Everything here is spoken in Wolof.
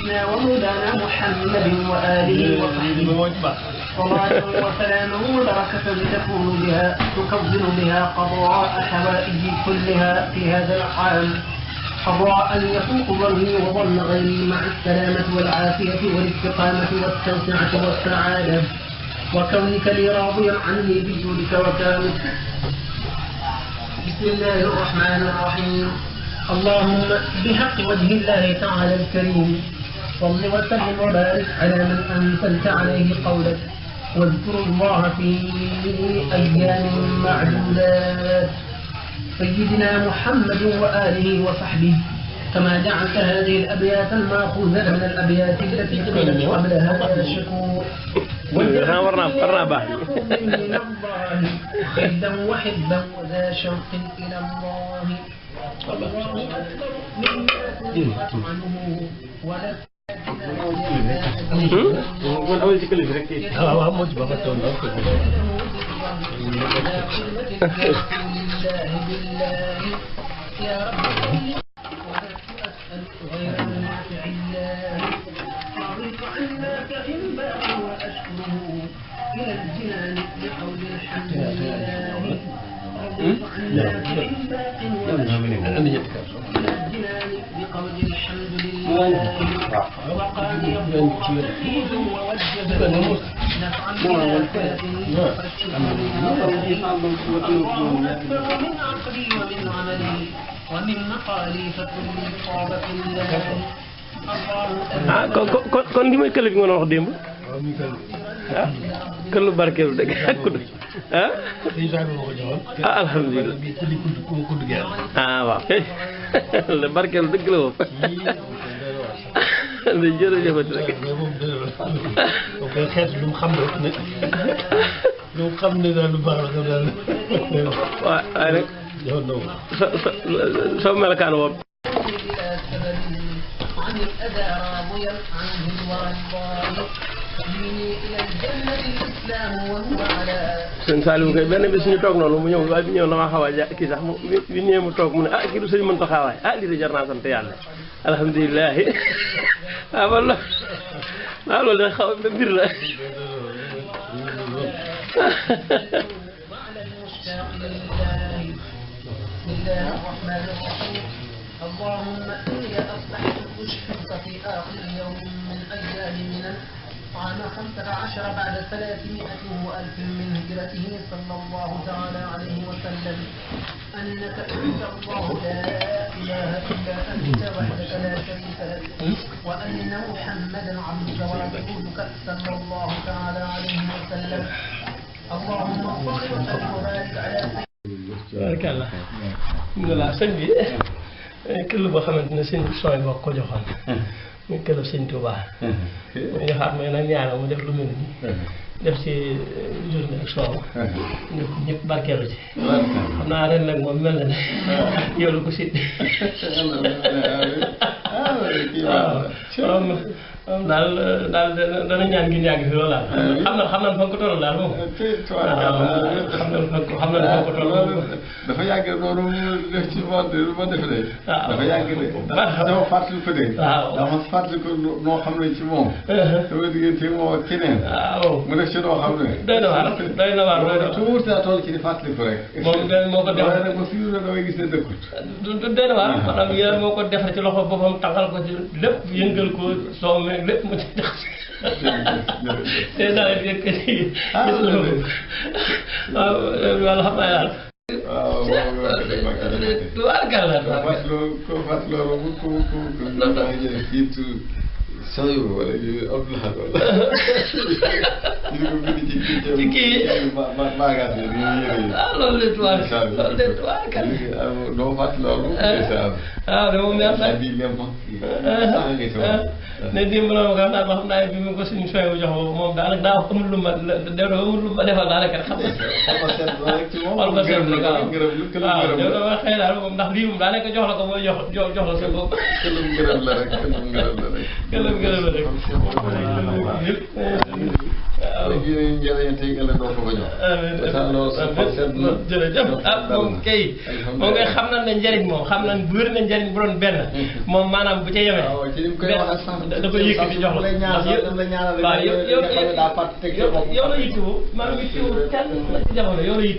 ومولانا محمد وآله وصحبه صلاة وسلامه وبركة تكون بها قضاء حوائج كلها في هذا العام قضاء يفوق ظني وظن غيري مع السلامة والعافية والاستقامة والتوسعة والسعادة وكونك لي راضيا عني بجودك وكرمك. بسم الله الرحمن الرحيم. اللهم بحق وجه الله تعالى الكريم صل وسلم وبارك على من أنزلت عليه قولك واذكروا الله في أيام معدودات سيدنا محمد وآله وصحبه كما جعلت هذه الأبيات المأخوذة من الأبيات التي كانت قبلها يا شكور خدا وحبا وذا شوق إلى الله إلى الجنان بقول الحمد لله بقول الحمد لله وقال يقول تحيد ووجب نفعا من عقلي ومن عملي ومن مقالي فكل طابة الله kon li may këll bi nga doon wax démb ah këllu barkeelu dëgg ak kudd ah alhamdulilah ah waaw kay barkeelu dëgg la moom jërëjëfati rek koy xeet lu mu xam rek ne lu mu xam ne daal lu baax la daal waaye rek sa melokaan woo عن الأذى راضيا عنه والله ديني إلى الجنة الإسلام وهو على sëñ Saliou kay benn bis ñu toog noonu mu ñëw waaye bi ñëw na ma xaw a kii sax mu bi ñëwee mu toog mu ne ah kii du sëñ Mountakha waay ah lii de jar naa sant yàlla alhamdulilah waaw man loolu de xaw a mbir la اللهم إني أصبحت أشهدك في آخر يوم من أيام منى عام 15 بعد 300 من هجرته صلى الله تعالى عليه وسلم أنك أنت الله لا إله إلا أنت وحدك لا شريك لك وأن محمدا عبدك ورسولك صلى الله تعالى عليه وسلم اللهم صل وسلم وبارك على سيدنا بارك الله من العسل këll boo xamante ne sëñ sooy boo ko joxoon muy këll sëñ Touba mu joxaat mooy nag ñaanal mu def lu mel nii def ci journée ak soow ñëpp barkeelu ci xam naa ren nag moom mel na ne yow la ko si waaw daal dana ñaan gi ñaan gi fi loolu daal xam na fa nga ko toll daal moom xam na fa nga ko toll dafa yàgg loolu mu def ci monde ma def de dafa yàgg de dama fàttali ko de dama fàttali ko noo xam ne ci moom dama diggante moom ak keneen mu def ci noo xam ne doy na waar tuur taa toll ci di fàttali ko rek moom moo ko def waaye nag ba fii ne damay gis ne dëkkut doy na waar maanaam yéen moo ko defar ci loxo boppam taxal ko ci lépp yëngal ko soow me lépp mu ci tax te daal di yëkkati waaw wala xam naa daal waaw tubaarkàlla ko fas loolu ko fiitu sayu wala Abdoulaye wala ñu ko bind ci kii magaas yi loolu de tubaarkàlla doo fàtt loolu waaw de moom yaa bi lem ne démb la ma ko naan xam naa bi mu ko suñu soy bu jox moom daanaka daa amul lu ma defal daanaka xam nga xol ko seet rek waaw xëy daal moom ndax lii moom daanaka jox la ko mooy jox la sa bopp këlum ngërëm la rek këlum ngërëm la rek diine njëriñ tey ëllëg doo ko ko jox. jërëjëf moom kay moom ngay xam nañ ne njëriñ moom xam nañ bu wér na njëriñ bu doon benn moom maanaam bu ca yemee da koy yëkkati jox la waaw yow la yittewoo maanaam yittewoo kenn la ci jamono yow la yittewoo